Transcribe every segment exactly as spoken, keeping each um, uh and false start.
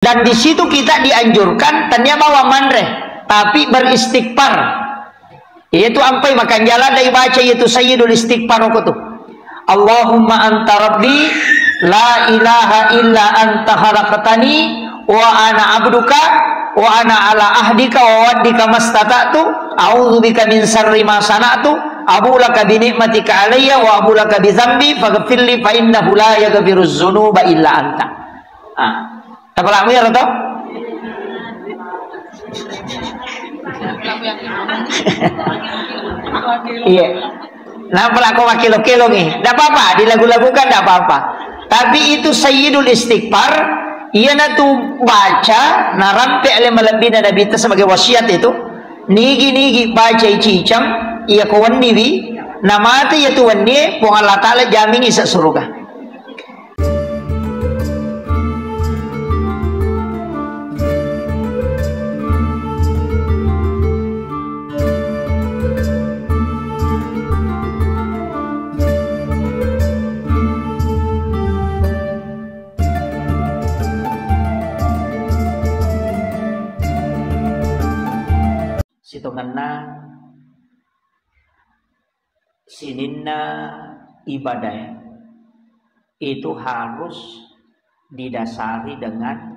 Dan di situ kita dianjurkan, tania bawang manre, tapi beristighfar. Yaitu ampai makanjala dai baca yaitu Sayyidul Istighfar ko tu. Allahumma anta rabbi la ilaha illa anta khalaqtani wa ana abduka wa ana ala ahdika wa wa'dika mastata'tu, a'udzu bika min syarri ma sana'tu, abu laka bi ni'matika alayya wa abu laka bi dzambi faghfirli fa innahu la yaghfiruz dzunuba illa anta. Ah. Tapalamu ya to? Iya. Nah, pelaku wakil-wakil nih. Tidak apa-apa, dilagu-lagukan tidak apa-apa. Tapi itu Sayyidul Istighfar, iya natu baca, narampe ale malebbina Nabi ta sebagai wasiat itu. Nigi-nigi baca icicam, iya ko wenni wi, namate iya tu wenni, Puang Allah Ta'ala jamingi sa suruga. Sitongenna sininna ibadah itu harus didasari dengan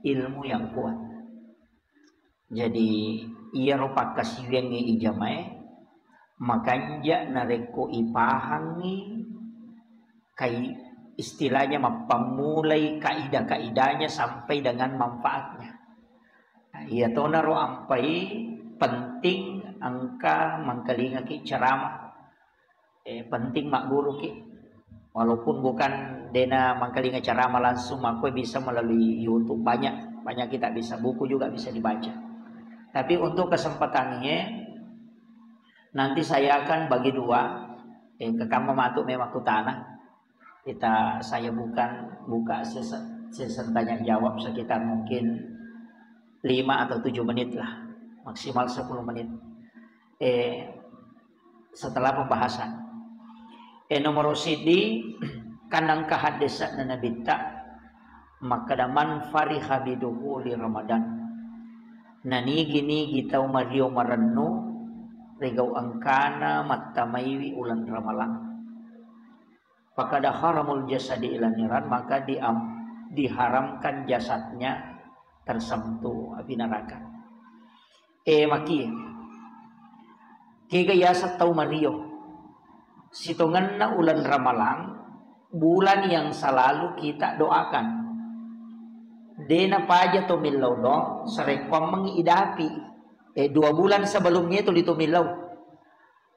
ilmu yang kuat. Jadi, iyaro pakkasiwiangnge ijamae, makanja narekko ipahangngi kai-, istilahnya mappammulai kaidah-kaidahnya sampai dengan manfaatnya. Nah, iya tonaro ampai penting engka mangkalingaki ceramah. Eh, penting magguruki. Walaupun bukan dena mangkalinga ceramah langsung, makkue bisa melalui YouTube. Banyak, banyak kita bisa. Buku juga bisa dibaca. Tapi untuk kesempatan ini, nanti saya akan bagi dua. Eh, kekamma matu memang kutana. Kita, saya bukan buka sesi, sesi tanya jawab sekitar mungkin lima atau tujuh menit lah. Maksimal sepuluh menit. Eh, setelah pembahasan. Eh, nomor sidi, kan engka haddesanna Nabitta, makkeda, "Man fariha bidukhuli Ramadan." Nanigi-nigi tau mario marennu rigau engkana mattamaiwi uleng Ramalang. Fakada haramul jasadi ila niran, maka diam-, diharamkan jasadnya tersentuh api neraka. Eh, maki. Kega yaseng tau mario. Sitongenna uleng Ramalang, bulan yang selalu kita doakan. Dena paja to millau do, sarekkuammengngi idapi. Eh, dua bulan sebelumnya itu lito millau.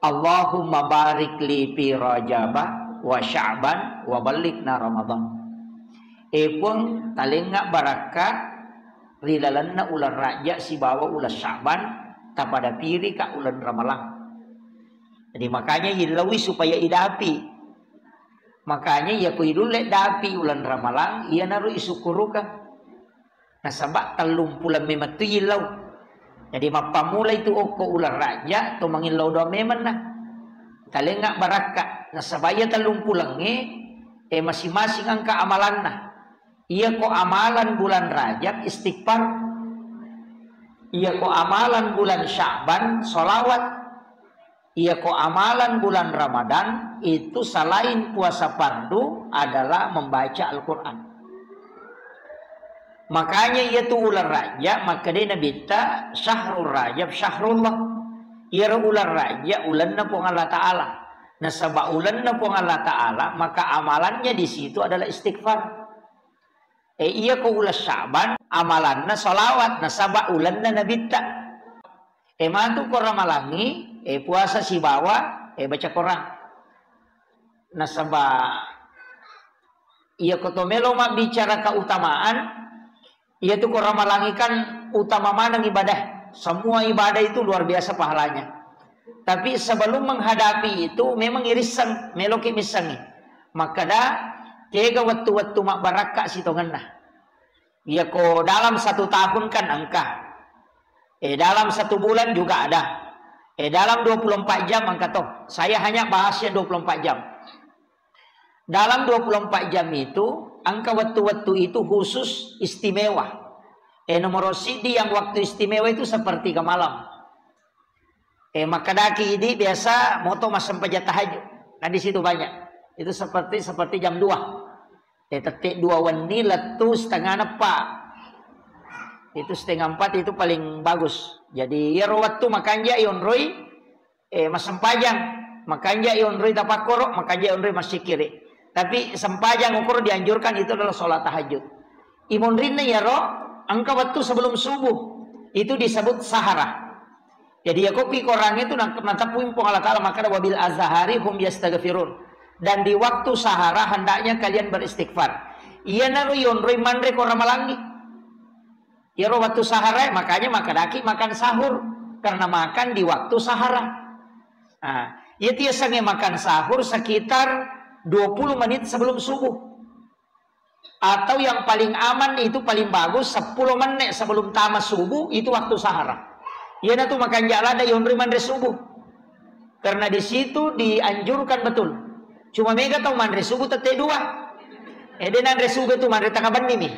Allahumma barik li fi Rajaba wa Sya'ban wa ballighna Ramadan. E Puang, talengnga barakka ri lalenna uleng Rajab sibawa uleng Sya'ban, tapada pirika uleng Ramalang. Jadi makanya illaui supaya idapi. Makanya iya ko ilulle dapi uleng Ramalang, iyanaro isukkurukeng. Nasaba tellumpuleng memettu illau. Jadi mappammulai tu okko uleng Rajab to mangillau doang memenna. Talengnga barakka. Nasaba iya tellumpulengnge, eh, masing-masing engka amalanna. Iya ko amalan bulan Rajab istighfar. Iya ko amalan bulan Sya'ban sholawat. Iya ko amalan bulan Ramadan itu selain puasa fardu adalah membaca Al-Quran. Makanya iya tu uleng Rajab, makkedai Nabitta, "Syahrul Rajab syahrullah." Iyaro uleng Rajab ulenna Puang Allah Ta'ala. Nasaba ulenna Puang Allah Ta'ala, maka amalannya di situ adalah istighfar. Eh, iya ko uleng Sya'ban, amalanna sholawat, nasaba ulenna Nabitta. Eh, matu ko Ramalangi, eh, puasa sibawa, eh, baca Quran. Nasaba, iya ko to melo mabbicara keutamaan, iya tu ko Ramalangi kan utama maneng ibadah. Semua ibadah itu luar biasa pahalanya. Tapi sebelum menghadapi itu, memang irisseng, meloki missengi. Makkeda, kega wettu-wettu mabbarakka sitongenna. Iya ko dalam satu tahun kan engka. Eh, dalam satu bulan juga ada. Eh, dalam dua puluh empat jam engka to. Saya hanya bahasnya dua puluh empat jam. Dalam dua puluh empat jam itu, engka wettu-wettu itu khusus, istimewa. Eh, nomor siddi yang waktu istimewa itu sepertiga malam. Eh, makkedaki idi biasa moto massempajang tahajud. Kan di situ banyak. Itu seperti seperti jam dua. Eh, tette dua wenni lettu setengah neppa. Itu setengah empat itu paling bagus. Jadi iyaro wettu makanja ionroi, eh, massempajang, makanja ionroi tapakkoro, makanja ionroi massikiri. Tapi sempajang okoro dianjurkan itu adalah sholat tahajud. Imonrinna iyaro engka wettu sebelum subuh. Itu disebut sahara. Jadi, ya, kopi korangnge tu na-, natepui Puang Allah Ta'ala makkeda, "Wabil azhari hum yastaghfirun." Dan di waktu sahara hendaknya kalian beristighfar. Iyanaro yonroi manre ko Ramalangi. Iyaro waktu sahara, makanya makkedaki makan sahur. Karena makan di waktu sahara. Nah, iya tiasange makan sahur sekitar dua puluh menit sebelum subuh. Atau yang paling aman itu paling bagus sepuluh menit sebelum tama subuh itu waktu sahara. Iyana tu makanja ladde yonroi manre subuh. Karena di situ dianjurkan betul. Cuma mega tau manre subuh tette dua. Eh, de nanre subuh tu manre tengah benni mi.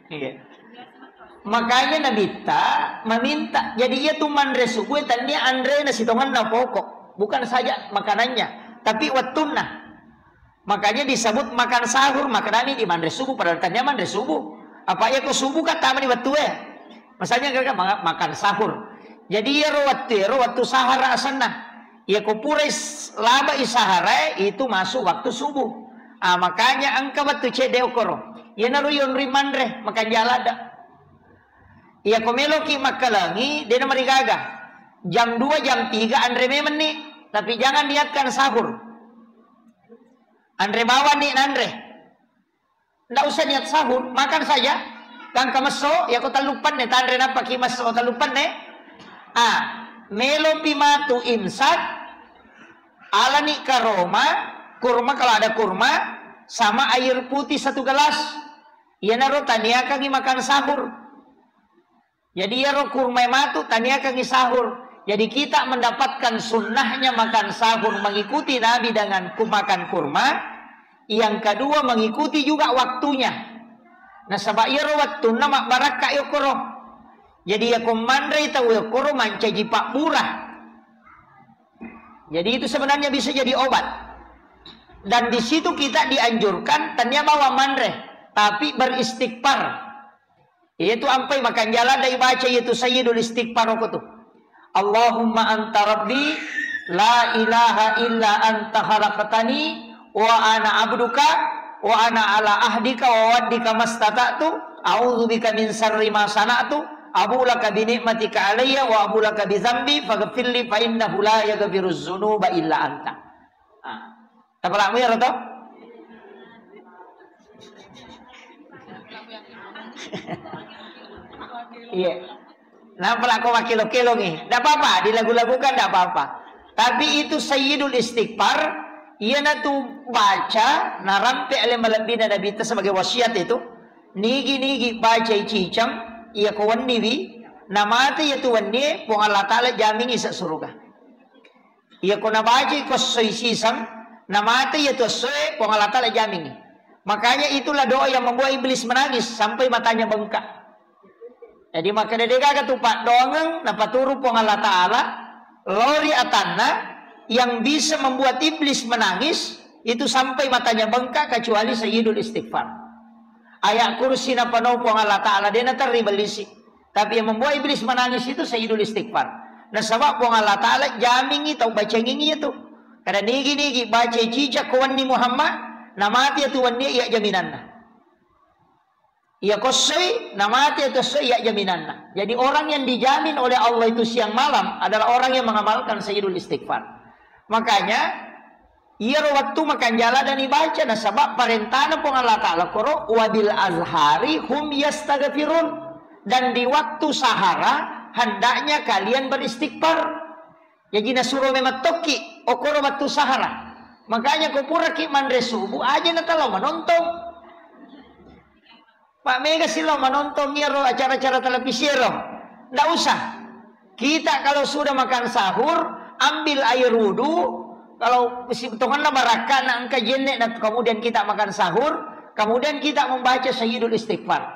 Iya. Makanya Nabitta meminta, jadi iya tu manre subuh tania anrena sitongenna pokok, bukan saja makanannya, tapi wettunna. Makanya disebut makan sahur, makanya di manre subuh, padahal tania manre subuh. Apa iya ko subuh kan tama di wettue. Misalnya kan ma-, makan sahur. Jadi iyaro wettu, iyaro wettu sahara asenna. Iya ko pura is-, laba i sahara itu masuk waktu subuh. Ah, makanya engka wettu cedde okoro. Iyanaro yonri manre, makanja ladde. Iya ko meloki makkalengi, dena marigaga. Jam dua, jam tiga anre memenni, tapi jangan niatkan sahur. Anre bawani nanre. Ndak usah niat sahur, makan saja. Kangka messo, ya ko tellupenne, tanre nappaki messo tellupenne. Ah, melopi matu imsak, alani karoma, kurma kalau ada kurma, sama air putih satu gelas. Iyanaro taniakangi makan sahur. Jadi iyaro kurma matu taniakangi sahur. Jadi kita mendapatkan sunnahnya makan sahur mengikuti Nabi dengan ku-, makan kurma. Yang kedua mengikuti juga waktunya. Nasaba iyaro wettunna mabbarakka yokoro. Jadi yako manrei tau yokoro mancaji pabbura. Jadi itu sebenarnya bisa jadi obat. Dan di situ kita dianjurkan tania bawa manre, tapi beristighfar. Iyatu ampai makanja ladde ibaca iyatu Sayyidul Istighfar okko tu. Allahumma anta rabbi la ilaha illa anta khalaqtani wa ana abduka wa ana ala ahdika wa wa'dika mastata'tu, a'udzubika min syarri ma sana'tu, abu'u laka bi ni'matika alayya wa abu'u laka bi dzambi faghfirli fa innahu la yaghfirudz dzunuba illa anta. Ah. Tapalamu iyaro to? Iya. Napalako makkelo-kelongi. Ndak apa-apa, dilagu-lagukan ndak apa-apa. Tapi itu Sayyidul Istighfar, iyanatu baca, narampe ale malebbina Nabitta sebagai wasiat itu. Nigi-nigi bacai cicang, iya ko wenniwi, namate iyatu wennie, Puang Allah Ta'ala jamingi ise suruga. Iya ko nabacai ko essoi siseng, namate iyatu essoe, Puang Allah Ta'ala jamingi. Makanya itulah doa yang membuat iblis menangis sampai matanya bengkak. Jadi makkeda degaga tu paddoangeng napaturu Puang Allah Ta'ala lori atanna yang bisa membuat iblis menangis itu sampai matanya bengkak kecuali Sayyidul Istighfar. Ayat kursi napanau Puang Allah Ta'ala dena terri bellisi. Tapi yang membuat iblis menangis itu Sayyidul Istighfar. Nasaba Puang Allah Ta'ala jamingi tau bacangingi itu. Kada nigi-nigi baca cicak ko wenni Muhammad, namati itu wenni iya jaminanna. Iya kossoi, namati itu kossoi iya jaminanna. Jadi orang yang dijamin oleh Allah itu siang malam adalah orang yang mengamalkan Sayyidul Istighfar. Makanya iyaro wettu makanja ladde ibaca nasaba parentana Puang Allah Ta'ala koro wabil azhari hum yastaghfirun. Dan di waktu sahara hendaknya kalian beristighfar. Jadi nasuro memang tokki okoro wettu sahara. Makanya ko puraki manre subuh aja natalo manontong. Pak mega silo manontong iyaro acara-acara televisi ero. Ndak usah. Kita kalau sudah makan sahur, ambil air wudhu. Kalau si tongenna barakka na engka jenne, nah, kemudian kita makan sahur, kemudian kita membaca Sayyidul Istighfar.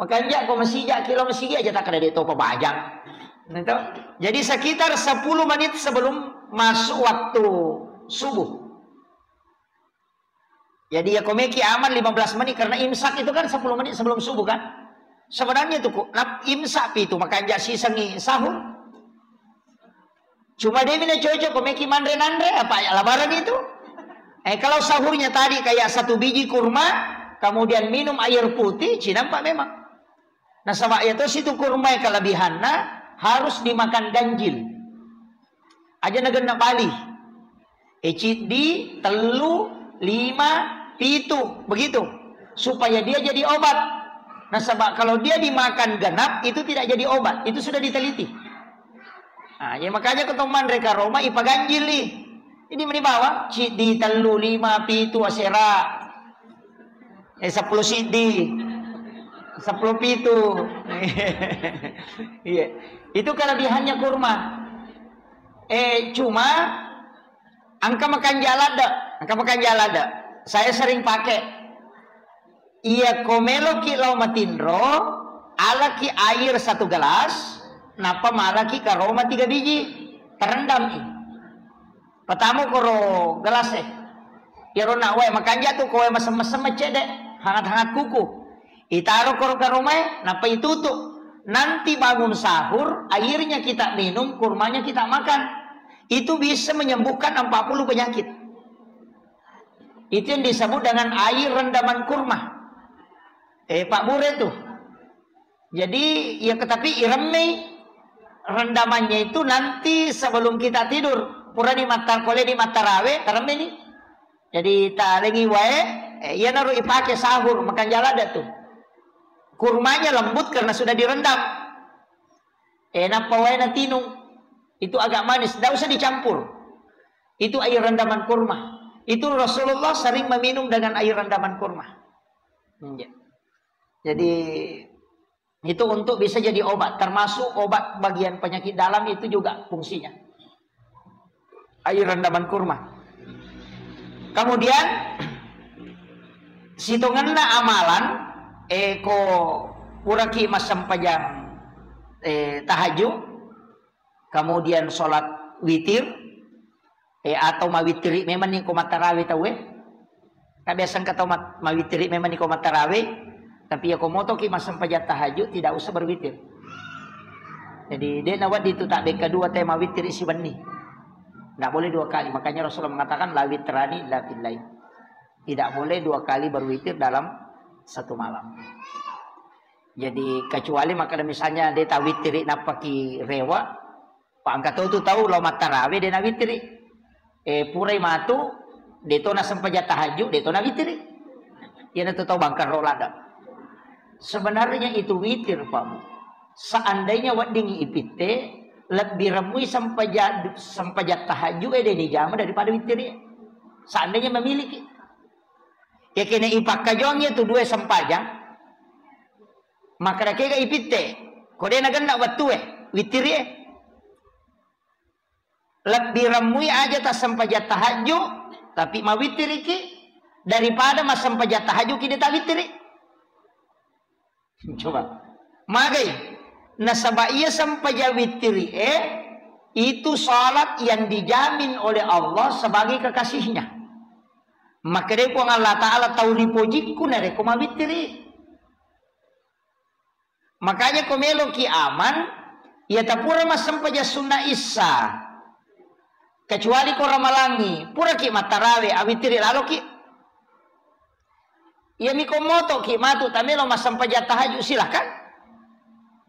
Makanja ko masija, kilo masigi aja tak ada dek topa bajang. Gitu. Jadi sekitar sepuluh menit sebelum masuk waktu subuh. Jadi ya komeki aman lima belas menit karena imsak itu kan sepuluh menit sebelum subuh kan. Sebenarnya itu kok nap- imsak itu makanja sisengi sahur. Cuma dia mina cocok komeki manre nanre apa ya labaran itu. Eh kalau sahurnya tadi kayak satu biji kurma, kemudian minum air putih, cinampak memang. Nasaba iya to situ kurma kelebihanna harus dimakan ganjil. Aja nagenna bali. Eh, ciddi, tellu, lima, pitu, begitu. Supaya dia jadi obat. Nasaba kalau dia dimakan genap, itu tidak jadi obat. Itu sudah diteliti. Nah, ya makanya ketemu manre karoma ipaganjil nih. Ini meni bawang, ciddi, tellu, lima, pitu, asera. Eh, sepuluh siddi. Sepuluh pitu. Iya. Itu kelebihannya kurma. Eh, cuma engka makan jalada, engka makan jalada. Saya sering pakai. Iya, ko meloki lao matinro, alaki air satu gelas, nappa malaki karoma tiga biji. Terendam i. Pertama koro gelas e. Iyaro na wae makanja tu ko wae mesem-mesem cedde, hangat-hangat kuku. Itaro koro karomae, nappa itutu. Nanti bangun sahur, airnya kita minum, kurmanya kita makan. Itu bisa menyembuhkan empat puluh penyakit. Itu yang disebut dengan air rendaman kurma. Eh, Pak Bure tuh. Jadi, ya tetapi iremmei rendamannya itu nanti sebelum kita tidur. Pura di mata, kole di mata rawe, teremmeni. Jadi talengi wae, eh, iyanaro ipake sahur, makan jalada tuh. Kurmanya lembut karena sudah direndam. Eh, nappa wae natinung. Itu agak manis, tidak usah dicampur. Itu air rendaman kurma. Itu Rasulullah sering meminum dengan air rendaman kurma. Iya. Jadi itu untuk bisa jadi obat, termasuk obat bagian penyakit dalam itu juga fungsinya. Air rendaman kurma. Kemudian sitongenna amalan, eh, ko puraki massempajang, eh, tahajud, kemudian sholat witir, eh, atau mawittiri memang ni ko mattarawe tauwe. Kan biasa engka tau mat-, mawittiri memang ni ko mattarawe, tapi ya ko motoki massempajang tahajud tidak usah berwitir. Jadi dia nawaddi tu tak beka dua te mawittiri sibenni. Tidak boleh dua kali. Makanya Rasulullah mengatakan la witrani la fillail. Tidak boleh dua kali berwitir dalam satu malam. Jadi kecuali maka misalnya dia tawittiri nappaki rewa, Pak, engka to tu tau lao mattarawe de nawittiri. Eh, purai matu, de to nasempajang tahajud, de to nawittiri. Iyanatu tau bangkaro ladde. Sebenarnya itu witir, Pak Bu. Seandainya weddingi ipitte, lebbi remmui sempajang, sempajang tahajud e de nijama daripada wittiri. Seandainya memiliki. Ya kena ipakkajongi tu dua sempajang, maka dakega ipitte. Ko de nagenna wettue, wittiri e. Lebbi remmui aja tassempajang tahajud, tapi mawittiriki daripada massempajang tahajud ki de tawittiri. Coba. Magai. Nasaba iya sempajang wittiri e, itu salat yang dijamin oleh Allah sebagai kekasihnya. Makkedai Puang Allah Ta'ala tau ripojikku narekko mawittiri. Makanya ko meloki aman, iya tapura massempajang sunna issa. Kecuali ko ramalangi, puraki mattarawe, awittiri laloki. Iyami ko motoki matu tamelo massempajang tahajud, silakan.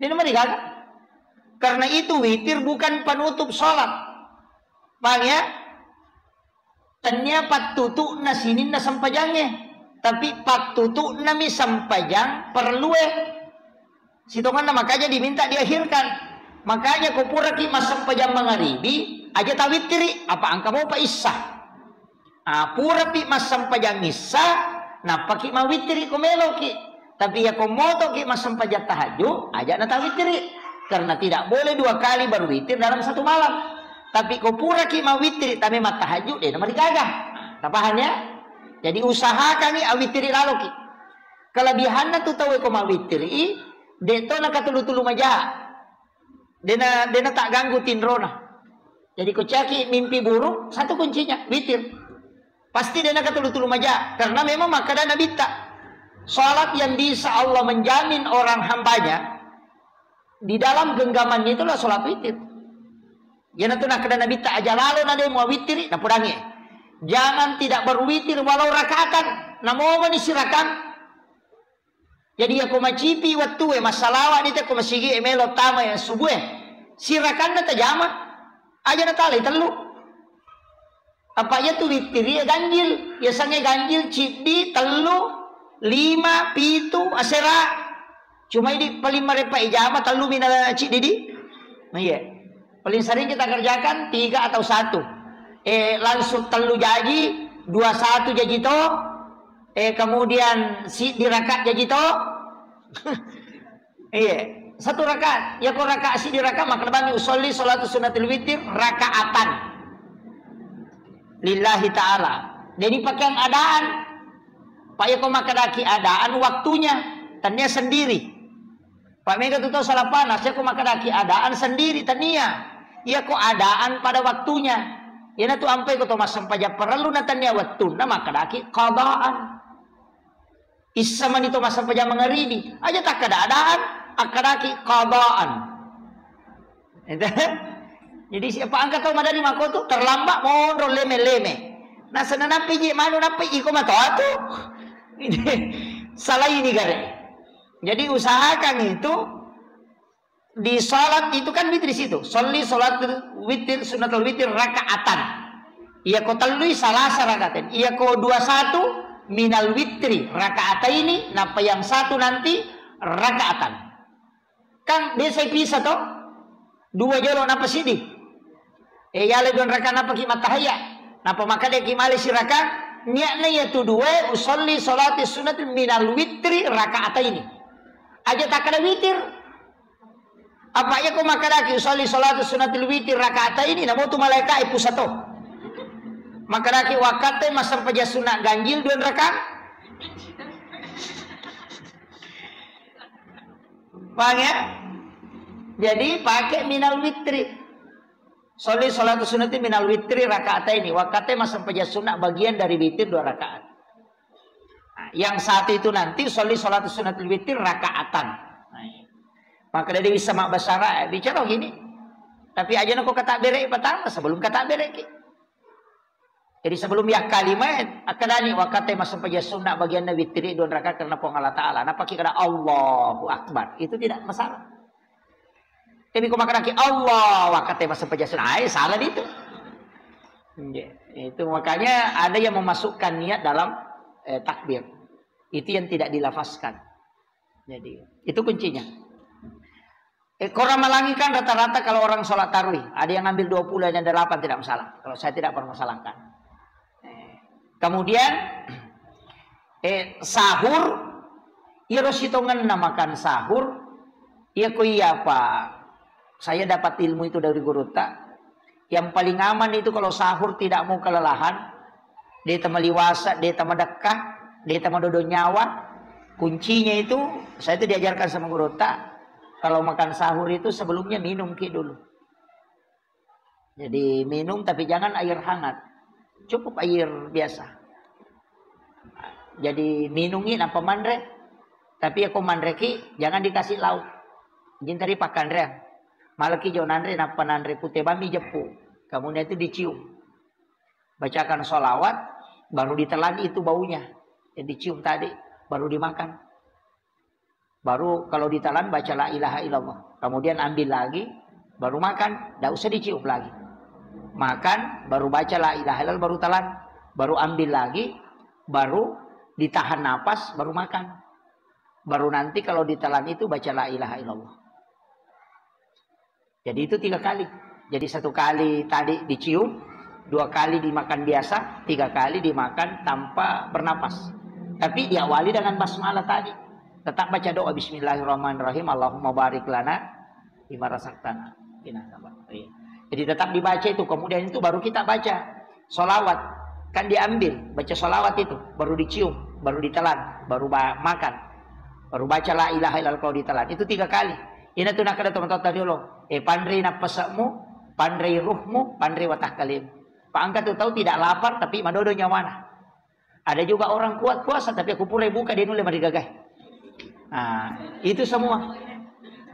Dena marigaga. Karena itu witir bukan penutup sholat. Paham ya? Tennia pattutu'na sininna sempajangnge, tapi pattutu'nami sempajang perlue. Sitongenna makanya diminta diakhirkan. Makanya ko puraki massempajang mangaribi, aja tawittiri, apa engka mopa issa. Ah, purapi massempajang issa, nappaki mawittiri ko meloki. Tapi ya ko motoki massempajang tahajud, aja natawittiri. Karena tidak boleh dua kali berwitir dalam satu malam. Tapi ko puraki mawittiri, tame mattahajud, de namarigaga. Tapaham ya? Jadi usahakangi awittiri laloki. Kelebihanna tu tau ko mawittiri, de' to nakatulu-tulu maja. Dena, dena tak ganggu tinrona. Jadi ko caki mimpi buruk, satu kuncinya, witir. Pasti dena katulu-tulu maja. Karena memang makkeda Nabitta, salat yang bisa Allah menjamin orang hambanya di dalam genggamannya itulah salat witir. Iyanatu nakkeda Nabitta, aja lalo na de' muawittiri, napodangi. Jangan tidak berwitir walau rakaatan. Namomani sirakang. Jadi, yako macipi wettue, massalawa ni te ko masigi e melo tama ya subuh e. Sirakanna tajama. Aja natalai tellu. Apa iya tu wittiri e ganjil. Yasengnge ganjil ciddi, tellu, lima, pitu, asera. Cuma idi paling marepa ijama tellu mina ciddi di. Nah, iya. Paling sering kita kerjakan tiga atau satu. Eh, langsung tellu jaji, dua satu jaji to. Eh, kemudian si diraka jaji to. Iya, satu rakaat. Ya ko rakaat si diraka, maka bangi usolli salatu sunnatil witir rakaatan lillahi ta'ala. Jadi pakai adaan. Pak, ya ko makkedaki adaan waktunya, tania sendiri. Pak, mega tu tau salah paham, saya ko makkedaki adaan sendiri, tania. Iya ko adaan pada waktunya. Iyanatu ampai ko to massempajang parellu na tania wettunna, makkedaki qadaan. Issa mani to massempajang mangaribi. Aja takkeda adaan, akkedaki qadaan. Ente? Jadi siapa angka tau madari makotu, terlambat monro leme-leme. Nah, senanappi ji manu nappi iko matoa tu. Salah ini gare. Jadi usahakan itu di salat itu kan witir di situ. Sholli salat witir, sunnatul witir rakaatan. Iya ko tellui salasa rakaatan. Iya ko dua satu minal witri rakaataini, napa yang satu nanti rakaatan. Kan biasa pisa to? Dua jolo napa sidi. Eh, yale dua rakaat napa ki mattahayya. Napa makkeda ki male sirakang, niatna iya tu dua usolli salati sunnati minal witri rakaataini. Aja takkeda witir. Apa iya ko makkedaki usolli salatu sunnatil witir rakaataini, namo tu malaika e pusato. Makkedaki wakkatte massempajang sunna ganjil dua rakaat. Paham ya? Jadi pakai minal witri. Sholli sholatu sunnati minal witri rakaataini. Wakkatte massempajang sunna bagian dari witir dua rakaat. Nah, yang satu itu nanti sholli sholatu sunnatil witir rakaatan. Nah, iya. Maka dari bisa mak basara, eh, bicara gini. Tapi aja nako kata bere pertama sebelum kata bere ki. Jadi sebelum ya kalimat, akadani wakkatte massempajang sunna bagianna witiri dua rakaat karena Puang Allah Ta'ala. Napa ki kada Allahu Akbar? Itu tidak masalah. Tapi ko makkadaki Allah, wakkatte massempajang sunna. Ai, salah itu. Iya. Itu makanya ada yang memasukkan niat dalam, eh, takbir. Itu yang tidak dilafazkan. Jadi, itu kuncinya. Eh, ko Ramalangi kan rata-rata kalau orang sholat tarawih, ada yang ngambil dua puluh, ada yang delapan, tidak masalah. Kalau saya tidak permasalahkan. Eh, kemudian, eh, sahur, iyaro sitongenna makan sahur, iya ko iya apa, saya dapat ilmu itu dari gurutta. Yang paling aman itu kalau sahur tidak mau kelelahan, de' tama liwasa, de' tama dekka, de' tama dodo nyawa. Kuncinya itu, saya itu diajarkan sama gurutta, kalau makan sahur itu sebelumnya minum ki dulu. Jadi minum tapi jangan air hangat. Cukup air biasa. Jadi minungi napa manre. Tapi ako manre ki jangan dikasih lauk. Jintari pakanrean. Malaki jo nanre napa nanre pute bami jeppu. Kemudian itu dicium. Bacakan sholawat, baru ditelan itu baunya. Yang dicium tadi, baru dimakan. Baru kalau ditelan baca la ilaha illallah. Kemudian ambil lagi, baru makan, tidak usah dicium lagi. Makan, baru baca la ilaha illallah, baru telan, baru ambil lagi, baru ditahan napas, baru makan. Baru nanti kalau ditelan itu baca la ilaha illallah. Jadi itu tiga kali. Jadi satu kali tadi dicium, dua kali dimakan biasa, tiga kali dimakan tanpa bernapas. Tapi diawali dengan basmalah tadi. Tetap baca doa bismillahirrahmanirrahim, Allahumma barik lana bima razaqtana. Iya. Jadi tetap dibaca itu, kemudian itu baru kita baca sholawat. Kan diambil, baca salawat itu, baru dicium, baru ditelan, baru ba-, makan, baru baca la ilaha illallah, kalau ditelan. Itu tiga kali. Ina tu nakkeda tomatoatta riolo, eh, panrei nappase'mu, panrei ruhmu, panrei watakkalemu. Pa engka tu tau tidak lapar tapi madodo nyawana. Ada juga orang kuat puasa tapi aku pura buka, dia nulle marigagai. Nah, itu semua.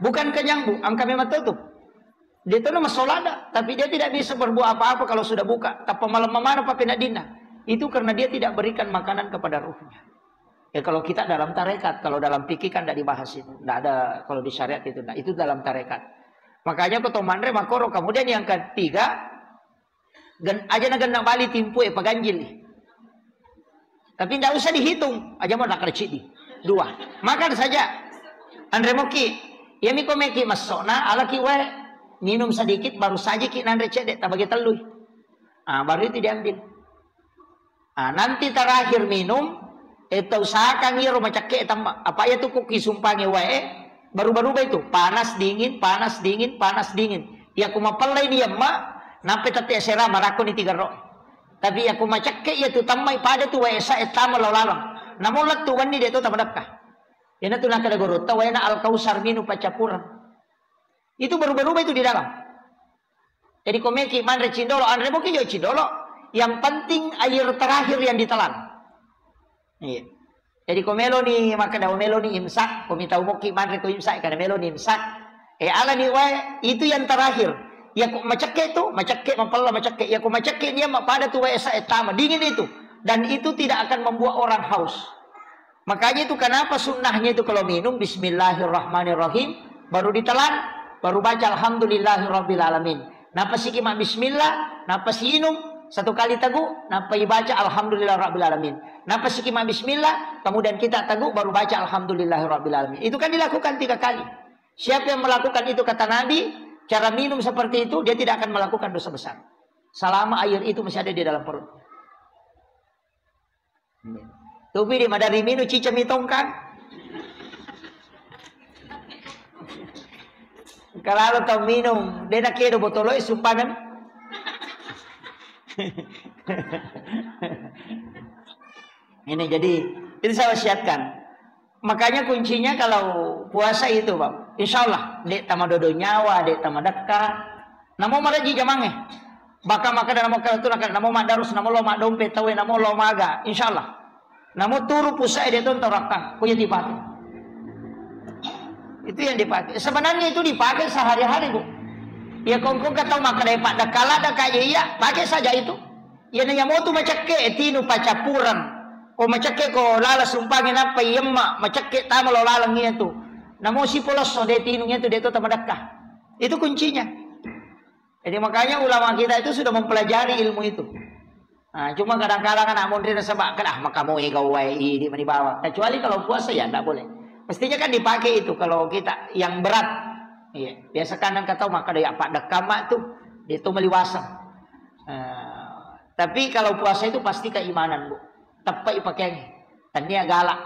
Bukan kenyang, Bu, engka memang tutup. Dia tahu nama solada, tapi dia tidak bisa berbuat apa-apa kalau sudah buka. Tappa malam mana pakai nadina. Itu karena dia tidak berikan makanan kepada ruhnya. Ya, kalau kita dalam tarekat, kalau dalam fikih kan tidak dibahas itu. Tidak ada kalau di syariat itu. Nah, itu dalam tarekat. Makanya ko to manre makoro. Kemudian yang ketiga, gen-, aja na genna bali timpu e paganjil. Tapi tidak usah dihitung. Aja mau nakar cidi. Dua. Makan saja. Anre moki. Iya miko meki masokna, alaki wae. Minum sedikit, baru saja ki nanre cedek, tabagi telui. Ah, baru itu diambil. Ah, nanti terakhir minum, eh, tau usahakan iyaro macakke tamma. Apa iya tu ku kisumpangi wae, baru-baru itu, panas dingin, panas dingin, panas dingin. Iya ku mapellai ni yamma, nampe tette sera marakko ni tiga ro. Tapi iya ku macakke iya tu tammai pada tu wae sa e tama lao laleng. Namo lettu wenni de to tamadekka. Ina tu nakkeda gorotta waena Al-Kausar minum paccappureng. Itu baru-baru itu di dalam. Jadi ko meki manre cindolo, anre moki jo cindolo. Yang penting air terakhir yang ditelan. Iya. Jadi ko meloni makkeda meloni imsak, ko mitau moki manre ko imsak, kada meloni imsak. Eh, alani wae, itu yang terakhir. Ya ko macakke tu, macakke mapella macakke. Ya ko macakke dia pada tu wae sa e tama, dingin itu. Dan itu tidak akan membuat orang haus. Makanya itu kenapa sunnahnya itu kalau minum bismillahirrahmanirrahim, baru ditelan, baru baca alhamdulillahirabbil alamin. Napasiki ma bismillah, napasi inum satu kali tegu, napa ibaca alhamdulillahirabbil alamin. Napasiki ma bismillah, kemudian kita tegu baru baca alhamdulillahirabbil alamin. Itu kan dilakukan tiga kali. Siapa yang melakukan itu, kata Nabi, cara minum seperti itu, dia tidak akan melakukan dosa besar. Selama air itu masih ada di dalam perut. Tupi di madari minu cica mitongkang. Kalau tau minum, dena kedo botolo e sumpanan. Ini jadi, itu saya wasiatkan. Makanya kuncinya kalau puasa itu, Bang. Insya Allah, dek tama dodo nyawa, dek tama dekka. Namo maraji jamange. Baka maka dan namo kalau tu namo madarus, namo lo madompe tawe, namo lo maga. Insya Allah. Namo turu puasa dia tu tau rakkang. Kuya dipakai. Itu yang dipakai. Sebenarnya itu dipakai sehari-hari, Bu. Ya kongkong kata maka dari pak dekala ada kayak iya, pakai saja itu. Iyana yamotu macakke, tinu pacappureng. Ko macakke ko lala sumpangi nappa iyemma, macakke tama lo laleng iyatu. Namo sipolosso de tinu iyatu de to tamadekka. Itu kuncinya. Jadi makanya ulama kita itu sudah mempelajari ilmu itu. Nah, cuma kadang-kadang anak mondri nasaba kada, "Ah, maka mau ega wae idi mani bawang." Kecuali kalau puasa ya ndak boleh. Mestinya kan dipakai itu kalau kita yang berat. Iya, biasa kadang kata maka ada ya pak dekama tuh, dia tuh meliwasang. Eh, tapi kalau puasa itu pasti keimanan, Bu. Teppai pakaiannya. Tania galak.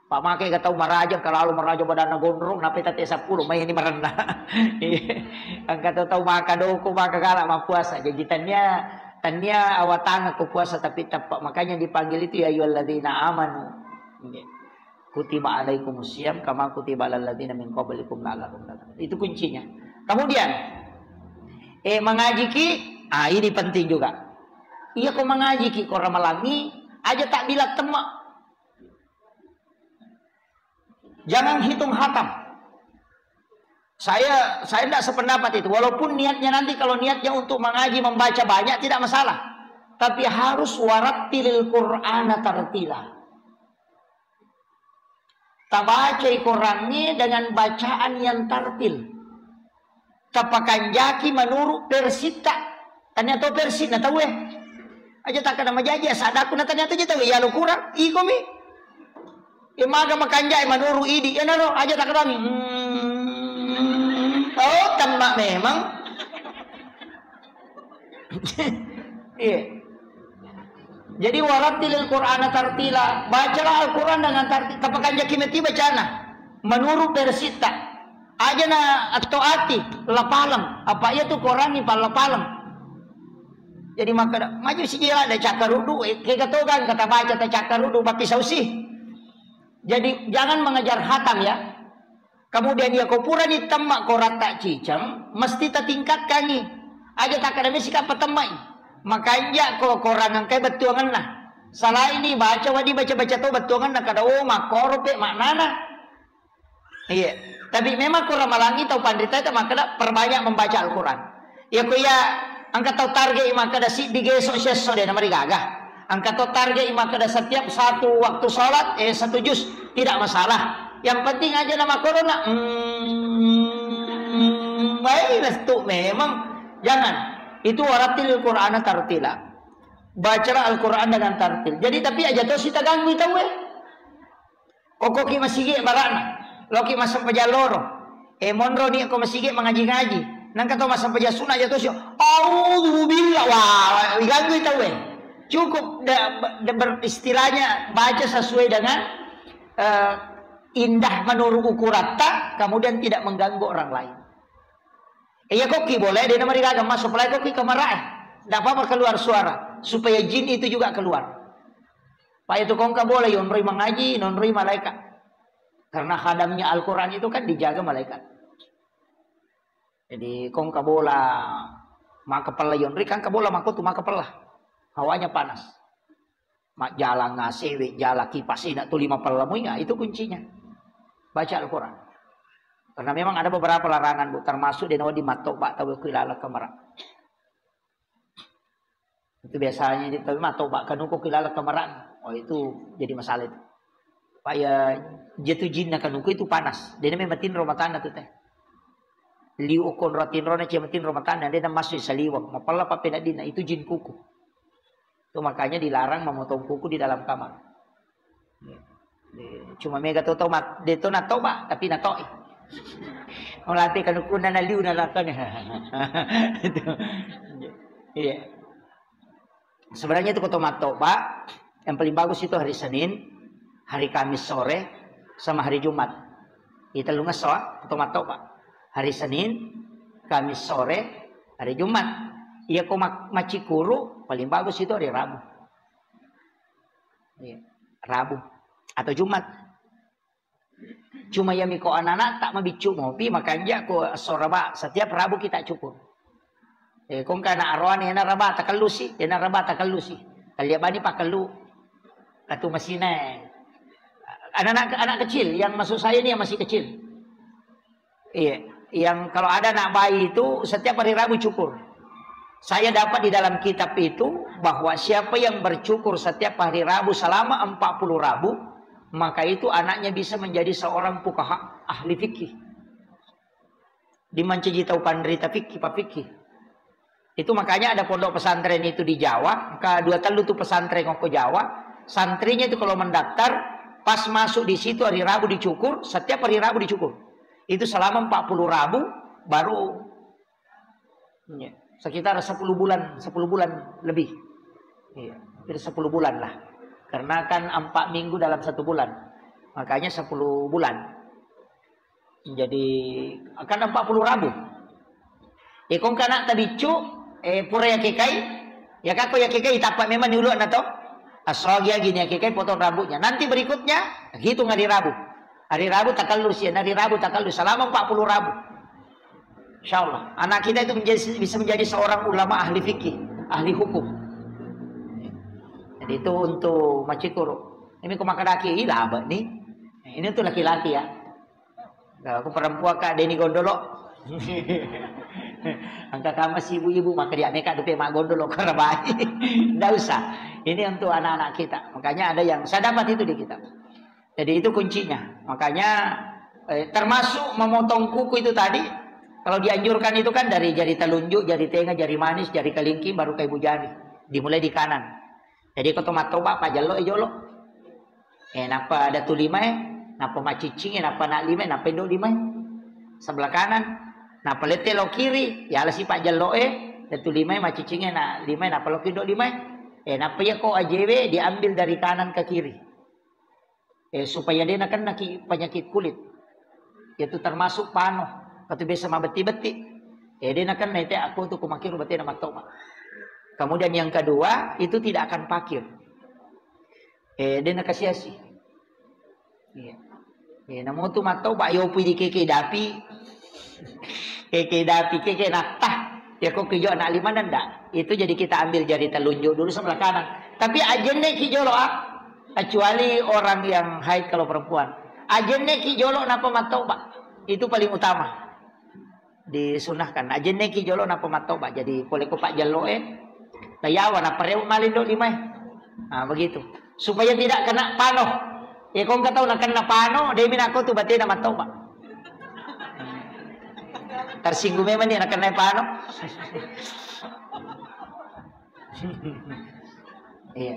Pak make ga tau maraja, kalau maraja badanna gondrong, nape tate sepuluh, mai ini merendah. Iya. Angka tau, tau maka doko, maka galak, ma puasa. Jadi tania, tania awatanga ko puasa tapi tepat. Makanya dipanggil itu ya ayyuhalladzina amanu. Iya. Kutiba alaikumus siyam kama kutiba alal ladzina min qablikum la'allakum tattaqun. Itu kuncinya. Kemudian, eh, mengaji ki, ah, ini penting juga. Iya, ko mengaji ki, ko ramalangi, aja tak bilang tema. Jangan hitung hatam. Saya, saya tidak sependapat itu. Walaupun niatnya nanti, kalau niatnya untuk mengaji, membaca banyak, tidak masalah. Tapi harus warattilil Qur'ana tartila. Tabacai Korangnge dengan bacaan yang tartil. Tapakanjaki menurut versitta. Tania to versi na tauwe. Aja takkada majaji, asadaku na tania to je tauwe. Ya lo kurang, ikomi. Imaga makanjai menurut idi. Ya naro, aja takkada. Hmm. Oh, temma memang. Iya. Jadi, warattilil Qur'ana tartila. Bacalah Al-Quran dengan tartil. Tapakanjaki meti bacana. Menurut versitta. Aja na atto ati, lapaleng. Apa iya tu Quran ni pallapaleng. Jadi makkeda, maju sijila ada cakkaruddu, eh, kega togang kata baca ta cakkaruddu, pappisausi. Jadi jangan mengejar hatam ya. Kemudian ya ko purani temma koratta ciceng, mesti tatingkatkangi. Aja takkeda mesi kappa temmai. Makanja ko korang engkai bettuangenna. Salaini baca wadi baca-baca to bettuangenna kada, oh, makkoro pe maknana. Iya. Tapi memang kurang malangi tau panrita itu makkeda perbanyak membaca Al-Quran. Ya ko ya engka tau target makkeda siddi geso sesso de namarigaga. Engka tau target makkeda setiap satu waktu sholat, eh, satu juz, tidak masalah. Yang penting aja nama corona. Hmm, baik restu memang. Jangan. Itu warattil Qur'ana tartila. Bacalah Al-Quran dengan tartil. Jadi tapi aja to sita ganggu tau eh. Kokoki masigi barana, loki massempajang loro. Eh, monro ni ko masigi mangaji-ngaji. Nangka to massempajang sunna aja to sio. Auzubillah. Wah, diganggu tau eh. Cukup da, da, ber, istilahnya baca sesuai dengan eh, indah menurut ukuratta, kemudian tidak mengganggu orang lain. Iya koki boleh dia nama digaga masuk pelai koki kamar eh. Tidak apa-apa keluar suara supaya jin itu juga keluar. Pak itu kongka boleh yonroi mangaji, nonroi malaikat. Karena khadamnya Al-Quran itu kan dijaga malaikat. Jadi kongka bola maka pella yonroi kan kabola mako tu maka pella. Hawanya panas. Majjala ngasewe jala kipas ina tu lima pella muinga itu kuncinya. Baca Al-Quran. Karena memang ada beberapa larangan bu, termasuk di nawa di matto bak tahu kuilala kamera. Itu biasanya di tapi mah toba kanuku kilala kamarang. Oh itu jadi masalah itu. Pak ya jatuh jinna kanuku itu panas. Dia memang matinro matanna tu teh. Liu okon ratinro na cia matinro matanna dia masuk saliwang. Mapalla pappena dina itu jin kuku. Itu makanya dilarang memotong kuku di dalam kamar. Cuma mega to tau mat, de to na toba tapi na toi. Melati kanukunna na liu na lakane. Itu. Iya. Sebenarnya itu koto mattoba yang paling bagus itu hari Senin, hari Kamis sore, sama hari Jumat. Itu lu ngeso koto mattoba. Hari Senin, Kamis sore, hari Jumat. Iya ko macikuru paling bagus itu hari Rabu. Iya. Rabu atau Jumat. Cuma ya miko anak-anak tak mabiccu mopi makanja ko soraba setiap Rabu kita cukur. Eh kongka anak aroan ena raba takellusi, ena raba takellusi. Kalia bani pakellu. Katu masina. Anak-anak anak kecil yang maksud saya ini yang masih kecil. Iya, yang kalau ada anak bayi itu setiap hari Rabu cukur. Saya dapat di dalam kitab itu bahwa siapa yang bercukur setiap hari Rabu selama empat puluh Rabu, maka itu anaknya bisa menjadi seorang fuqaha, ahli fikih. Dimancaji tau panrita fikih, pak fikih. Itu makanya ada pondok pesantren itu di Jawa, ke dua telu tuh pesantren ko Jawa, santrinya itu kalau mendaftar, pas masuk di situ hari Rabu dicukur, setiap hari Rabu dicukur. Itu selama empat puluh Rabu, baru ya, sekitar sepuluh bulan, sepuluh bulan lebih. Iya, hampir sepuluh bulan lah. Karena kan empat minggu dalam satu bulan. Makanya sepuluh bulan. Jadi akan empat puluh Rabu. Ikong kana tabiccu, eh, pura yakekai, ya kako yakekai tappa memang ni uluanna to. Asogi agi ni yakekai potong rambutnya. Nanti berikutnya hitung hari Rabu. Hari Rabu takallu sih, hari Rabu takallu selama empat puluh Rabu. Insya Allah, anak kita itu menjadi, bisa menjadi seorang ulama ahli fikih, ahli hukum. Jadi itu untuk macikuru. Ini ko makadaki, ih, laba nih. Ini untuk laki-laki ya. Aku perempuan kak Deni Gondolo. Angka kama si ibu-ibu maka dia meka dupe mak Gondolo karabai. Ndak usah. Ini untuk anak-anak kita. Makanya ada yang saya dapat itu di kitab. Jadi itu kuncinya. Makanya eh, termasuk memotong kuku itu tadi. Kalau dianjurkan itu kan dari jari telunjuk, jari tengah, jari manis, jari kelingking, baru kaibu jari. Dimulai di kanan. Jadi ko to mattoba pajallo e jolo. Eh, nappa ada tu lima e, nappa maciccing e, nappa nak lima e, nappa indo lima e. Sebelah kanan. Nappa lette lo kiri, ya ala si pajallo e, ada tu lima e, maciccing e, nak lima e, nappa lo indo lima e. Eh, nappa ya ko ajewe diambil dari kanan ke kiri. Eh, supaya dia nakennaki penyakit kulit. Itu termasuk pano, katu biasa mabetti-betti. Eh, dia nakenna itu aku tu kumakiru betena mattoba. Kemudian yang kedua, itu tidak akan pakir. Eh, dena kasiasi. Iya. Eh, namu tu matau, Pak, yopi di keke dapi. Keke dapi, keke natah. Ya kok kijo anak lima nanda. Itu jadi kita ambil jari telunjuk dulu sebelah kanan. Tapi ajenne ki jolo, ah. Kecuali orang yang haid kalau perempuan. Ajenne ki jolo napa matau, Pak. Itu paling utama. Disunahkan. Ajenne ki jolo napa mattoba. Jadi pole ko pajjello e, tayawa na pareu malindo limae. Nah, begitu. Supaya tidak kena pano. Ya, kong katau na kena pano, demi nako tu batena mattoba. Tersinggung memang dia na kena pano. Iya.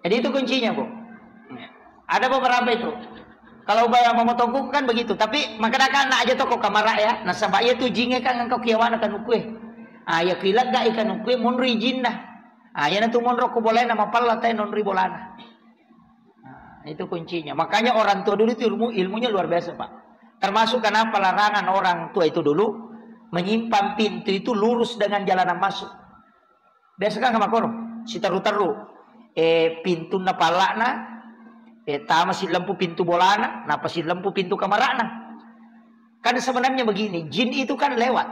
Jadi itu kuncinya, Bu. Ada beberapa itu. Kalau ba-, memotong kuku kan begitu, tapi makanya kan aja toko kamar ya. Nasaba iya tu jinge kan engkau kiawana kanukue. Ah, ya kilaga ikan nukue monri jinna. Ah, ya natu monro ko boleh nama palla tai nonri bolana. Nah, itu kuncinya. Makanya orang tua dulu itu ilmu, ilmunya luar biasa, Pak. Termasuk kenapa larangan orang tua itu dulu menyimpan pintu itu lurus dengan jalanan masuk. Biasa kan makoro, siterru-terru. Eh, pintunna palla'na, eh, tama sillempu pintu bolana, napa sillempu pintu kamara'na. Kan sebenarnya begini, jin itu kan lewat.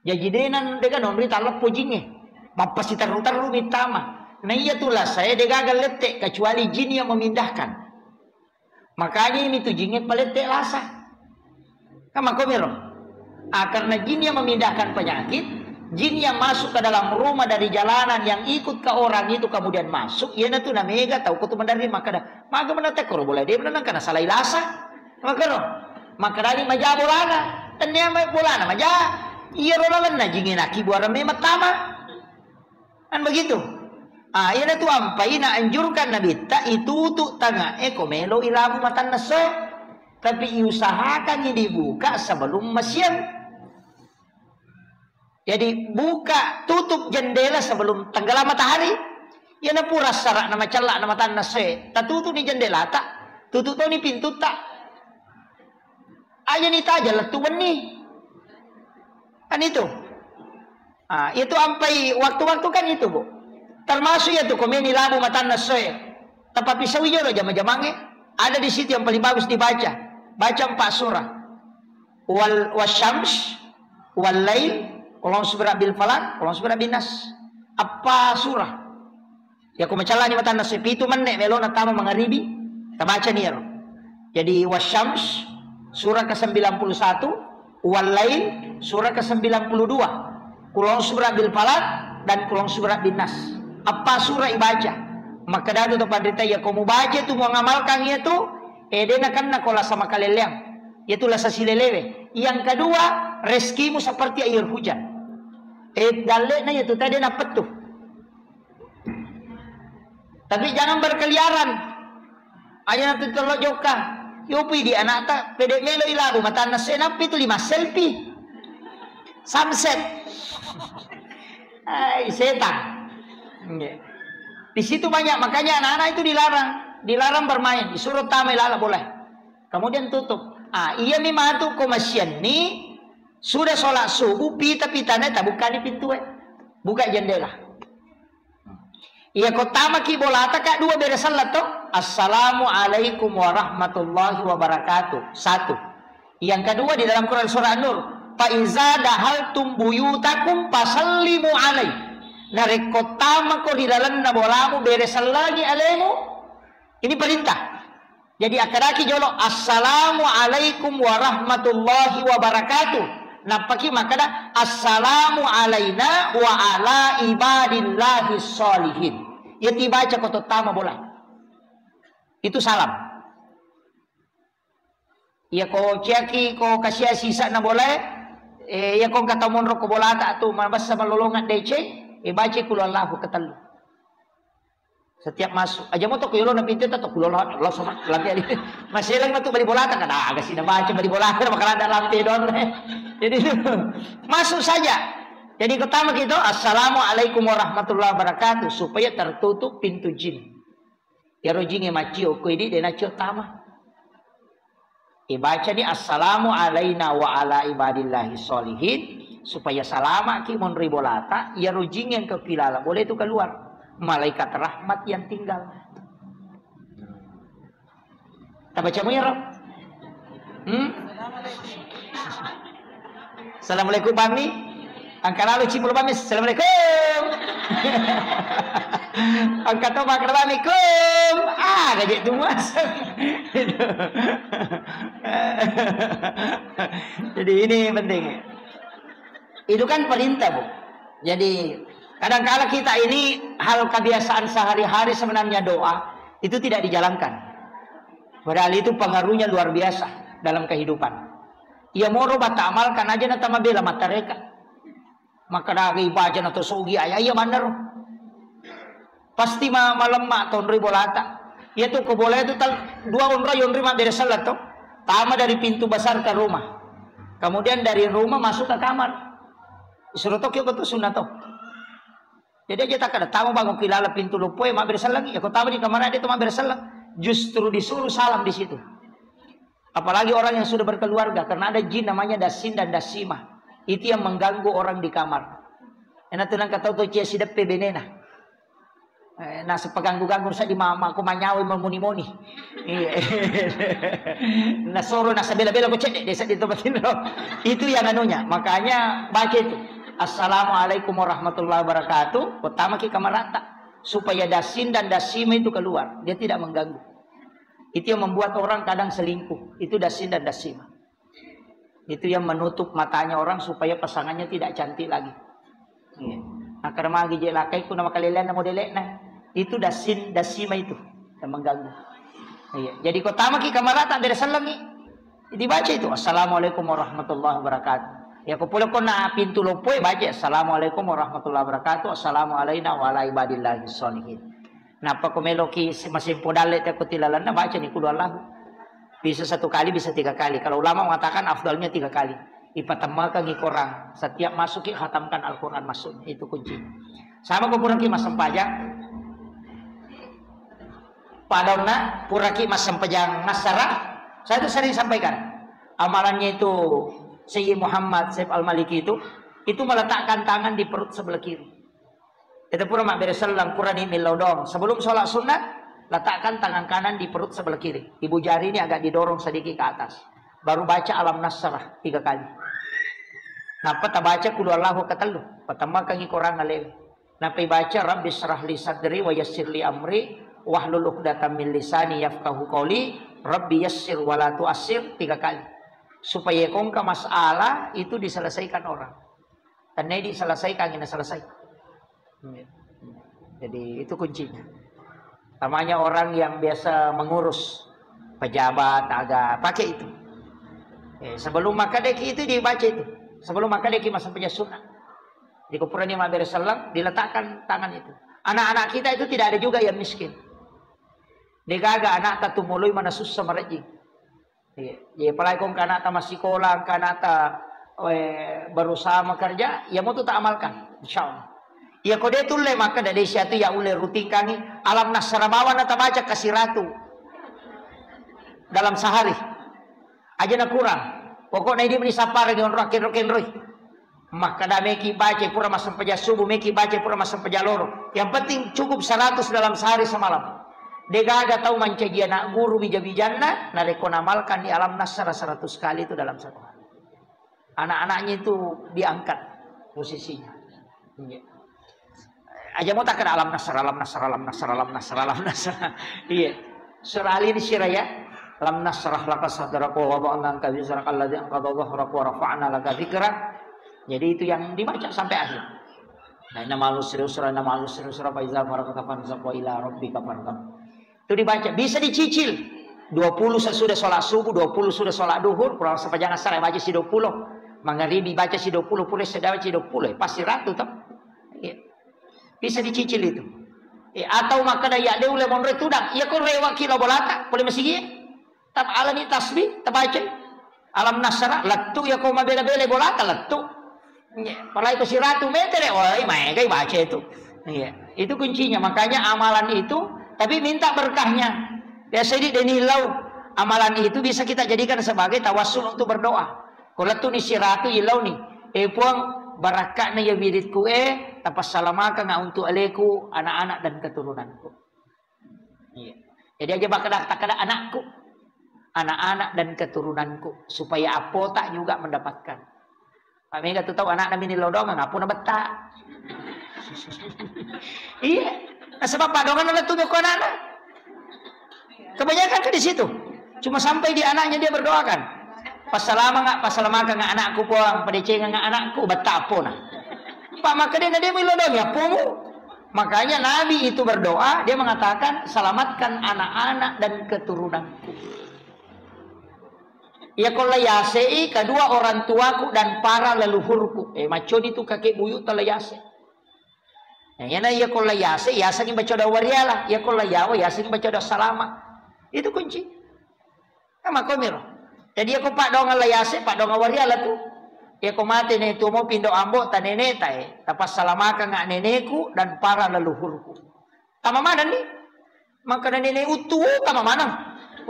Jaji denan dega nonri talleppo jinge. Mappa siterru-terru mittama. Nah iya tu lasa, eh, degaga lette, kecuali jin yang memindahkan. Makanya ini tu jinge palette lasa. Kan makomiro. Ah, karena jin yang memindahkan penyakit, jin yang masuk ke dalam rumah dari jalanan yang ikut ke orang itu kemudian masuk, iya natu namega tau kutu mendarin makada. Maga menate koro boleh dia menang karena salah ilasa. Makaro. Makadani maja bolana. Tennia mai bolana maja. Iya rolanna jinge naki buara memang tama. Kan begitu? Ah, iyana tu ampai naanjurkan Nabitta itutu tangae ko melo ilabu matanna soe. Tapi iusahakan dibuka sebelum masiang. Jadi buka tutup jendela sebelum tenggelam matahari. Iyana pura sarak na macellak na matanna soe. Tatutu ni jendela ta. Tutup to ni pintu ta. Aja ni taja lettu wenni. Kan itu. Ah, itu ampai waktu-waktu kan itu, Bu. Termasuk ya tu komeni labu matanna soe. Tapi pisau jolo jama-jamange. Ada di situ yang paling bagus dibaca. Baca empat surah. Wal wasyams, wal lail, qul a'udzu birabbil falaq, qul a'udzu birabbin nas. Apa surah? Yako macallani matanna sepitu menne melona tama mangaribi, tabacani ero. Jadi Wasyams surah ke sembilan puluh satu, Wal Lail surah ke sembilan puluh dua, Qul A'udzu Birabbil Falaq dan Qul A'udzu Birabbin Nas. Apa surah ibaca? Makkadatu to panrita, yako mubaca tu muangamalkan iya tu, eh, dena kenna ko lasa makaleleang. Iya tu lasa silelewe. Yang kedua, rezekimu seperti air hujan. Eh, dallena iya tu tadi napettu. Tapi jangan berkeliaran. Aja nanti tello jokka. Yopi di anakta, pede melo ilabu matanna se nappi tu lima selfie. Sunset. Hai, setan. Nggih. Di situ banyak, makanya anak-anak itu dilarang, dilarang bermain, disuruh tamai lala boleh. Kemudian tutup. Ah, iya mi matu ko masianni, sudah sholat subuh, pita-pitana tabukkani pintue. Buka jendela. Iya, ko tamaki bolata, Kak, dua bere sallat to. Assalamualaikum warahmatullahi wabarakatuh. Satu. Yang kedua di dalam Quran surah An-Nur, "Fa iza dahaltum buyutakum fasallimu alai." Narekko tamako ri lalenna bolamu, bere sallangi alemu. Ini perintah. Jadi akkadaki jolo, "Assalamualaikum warahmatullahi wabarakatuh." Nappaki makkada, "Assalamu alaina wa ala ibadillahi sholihin." Iya tibaca ko tottama bola. Itu salam. Iya ko ciaki ko kasia sisa na bola, eh, iya ko engka tau monro ko bolata tu mabessa malolongan deceng, eh, baca kulu Allahu ketellu. Setiap masuk, aja mau toko yolo na pintu toko kulo lo, lo sama lampe ali. Maselang matu bali bolata kada aga sih baca bali bolata makalah ada lampe don. Jadi itu masuk saja. Jadi pertama kita, "Assalamualaikum warahmatullahi wabarakatuh," supaya tertutup pintu jin. Ya rojinge macio ko ini dena cio tama. Ibacani, "Assalamu alaina wa ala ibadillahi sholihin," Supaya salama'ki monri bolata, iyaro jing yang kepilaleng boleh itu keluar. Malaikat rahmat yang tinggal. Tabaca mo iyaro. Hmm? Assalamualaikum, Bami. Angka lalo cipul, Bami. Assalamualaikum. Angka to makan, Bami. Kum. Ah, gaje tu mas. Jadi ini penting. Itu kan perintah, Bu. Jadi, kadangkala kita ini hal kebiasaan sehari-hari sebenarnya doa itu tidak dijalankan. Padahal itu pengaruhnya luar biasa dalam kehidupan. Iya moro bata amalkan aja na tama bela matareka. Maka dagi baca na to sogi aya iya manero. Pasti ma-, malemma tonroi bolata. Iya tu ko bola itu tal-, dua onroi onroi mabbere selleng to. Tama dari pintu besar ke rumah. Kemudian dari rumah masuk ke kamar. Suruh to kio betul sunat to. Jadi aja tak ada tamu bangun kilala pintu lopoe mabbere selleng. Ya ko tama di kamar ada itu mabbere selleng. Justru disuruh salam di situ. Apalagi orang yang sudah berkeluarga, karena ada jin namanya dasin dan dasimah. Itu yang mengganggu orang di kamar. Enak tenang kata tu cia sideppe benena. Eh, nasaba ganggu-ganggu sa di mama, ko manyawa mamuni-muni. Iya. Nasoro nasabela-bela ko cedde desa di tempat itu. Itu yang anunya. Makanya baca itu. Assalamualaikum warahmatullahi wabarakatuh. Pertama ki kamarata supaya dasin dan dasima itu keluar. Dia tidak mengganggu. Itu yang membuat orang kadang selingkuh. Itu dasin dan dasima. Itu yang menutup matanya orang supaya pasangannya tidak cantik lagi. Iya. Nah, karena magi je lakai ku nama kalelean nama delekna. Itu dasin dasima itu yang mengganggu. Iya. Jadi ko tama ki kamarata dari selengi dibaca itu assalamualaikum warahmatullahi wabarakatuh. Ya ko pula ko na pintu lopoe baca assalamualaikum warahmatullahi wabarakatuh. Assalamualaikum warahmatullahi wabarakatuh. Nappa ko meloki si-, masimpo dalle te ko tilalanna, baca ni kulu Allahu. Bisa satu kali, bisa tiga kali. Kalau ulama mengatakan afdalnya tiga kali. Ipatemmakangi Quran. Setiap masuki khatamkan Al-Quran maksudnya. Itu kunci. Sama ko puraki massempajang. Padauna puraki massempajang massara. Saya itu sering sampaikan. Amalannya itu Sayyid Muhammad Saif Al-Maliki itu, itu meletakkan tangan di perut sebelah kiri. Kita pura mabbere selleng, purani millau doang. Sebelum sholat sunnah, letakkan tangan kanan di perut sebelah kiri. Ibu jari ini agak didorong sedikit ke atas. Baru baca Alam Nasrah tiga kali. Nappa tabaca Qul Huwallahu ketellu. Patemmakangi Quran alewe. Nappa ibaca Rabbi syrah li sadri wa yassir li amri wahlul uqdatam min lisani yafqahu qauli. Rabbi yassir wa la tuassir tiga kali. Supaya kongka masalah itu diselesaikan orang. Tenna diselesaikan, ini selesai. Jadi itu kuncinya. Namanya orang yang biasa mengurus pejabat, agak pakai itu. Eh, sebelum makan deki itu dibaca itu. Sebelum makan deki masa punya sunnah. Di kuburan yang mampir selang, diletakkan tangan itu. Anak-anak kita itu tidak ada juga yang miskin. Degaga anak tatumului mana susah merejing. Iya. Jadi apalagi kong kana ta masikola, kana ta, eh, berusaha makerja, ya mau tu tak amalkan, insya Allah. Ya kode tulle maka dari siatu ya ulle rutin kangi alam nasara bawa na tabaca kasiratu dalam sehari. Aja na kurang. Pokoknya ini meni sapara dengan roken roken roy. Makkada meki baca pura massempajang subuh, meki baca pura massempajang loro. Yang penting cukup seratus dalam sehari semalam. Degaga tau mancaji anak guru bija-bijanna, narekko namalkan di alam nasara seratus kali itu dalam satu hari. Anak-anaknya itu diangkat posisinya. Iya. Aja mau takkan alam nasara, alam nasara, alam nasara, alam nasara, alam nasara. Iya. Surah Ali ini sirah ya. Alam nasrah laka sadrak wa wada'na anka wizrak alladzi anqadha dhahrak wa rafa'na laka dzikrak. Jadi itu yang dibaca sampai akhir. Nah, inna ma'al usri yusra, inna ma'al usri yusra, fa iza faragta fansab wa ila rabbika farghab. Itu dibaca, bisa dicicil. Dua puluh sesudah sholat subuh, dua puluh sudah sholat duhur, kurang sepanjang asar baca si dua puluh. Mangaribi baca si dua puluh, pura sedang si dua puluh, pasti ratu toh. Iya. Bisa dicicil itu. Eh, atau makkada ya de ule monro tudang, iya ko rewa kilo bolata, pole masigi. Tam alani tasbih, tabaca. Alam nasara, lettu ya ko mabela-bela bolata, lettu. Iya, apalagi ko siratu metere, wah, maega baca itu. Iya, itu kuncinya. Makanya amalan itu, tapi minta berkahnya. Biasa di deni lau, amalan itu bisa kita jadikan sebagai tawassul untuk berdoa. Ko lettu ni siratu ilau ni, Eh Puang, barakka'na ya wiridku eh, tapassalamakanga untuk aleku, anak-anak dan keturunanku. Iya. Jadi aja bakal kata anakku, anak-anak dan keturunanku, supaya apota juga mendapatkan. Pak Mega tuh tahu anaknya mini lodong, ngapu na betta. Iya. Nah, sebab Pak Dongan ada tuh ke anak-anak. Kebanyakan kan di situ. Cuma sampai di anaknya dia berdoakan. Passalama nggak, passalamakan nggak anakku Puang, padecengan nggak anakku, betta apona. Pak maka dia dia milo dong ya pomu. Makanya Nabi itu berdoa, dia mengatakan selamatkan anak-anak dan keturunanku. Ya kalau yasei kedua orang tuaku dan para leluhurku. Eh maconi tu kakek buyut tala yase. Nah, iyana iya ko layase, yasengngi baca doa wariala. Iya ko layawa, yasengngi baca doa salama. Itu kunci. Nah, makomiro. Jadi iya ko paddoangeng layase, paddoangeng wariala tu. Iya ko mate ne tuo mo pindo ambo ta nene ta e. Tapassalamakang neneku dan para leluhurku. Tama maneng ni. Maka nene uttu tama maneng.